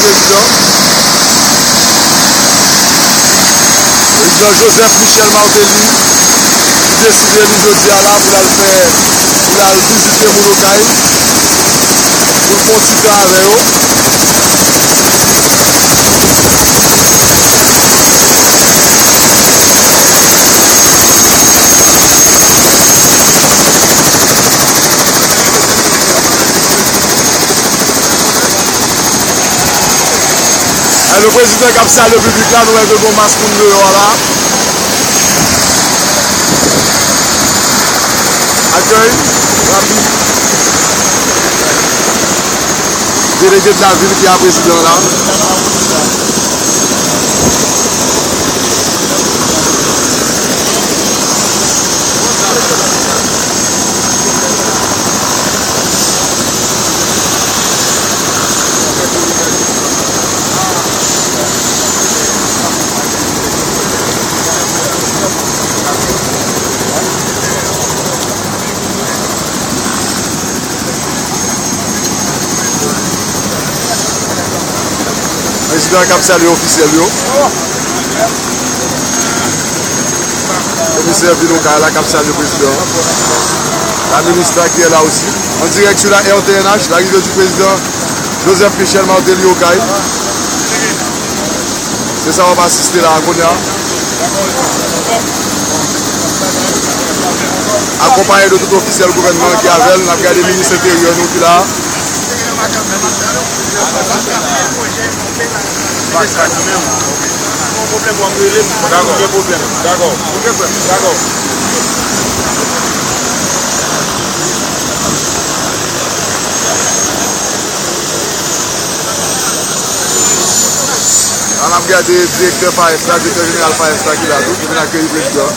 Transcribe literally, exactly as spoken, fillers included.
Prezidan. Prezidan Joseph Michel Martelly, ki deside li jodi a la pou l al fè, pou l al vizite moun Okay, pou l fè yon ti tan avè yo. E, le prezidan k ap salye piblik la, nou wè ke gen yon mas moun deyò a la. Akèy rapid. Delege de la vil ki a prezidan la. Prezidan k ap salye ofisyèl yo. Komisè vil Okay la k ap salye prezidan an. La minis la ki la osi. An dirèk sou la R T N H, l'arrivée du président Joseph Michel Martelly Okay. Se sa w ap asiste la a kounye a. Akonpaye de tout ofisyèl gouvènman ki avè l, n ap gade minis enteryè nou ki la. Dakò. Dakò. Dakò. An ap gade direktè FAES la, direktè jeneral FAES la ki la tou, ki vin akeyi prezidan.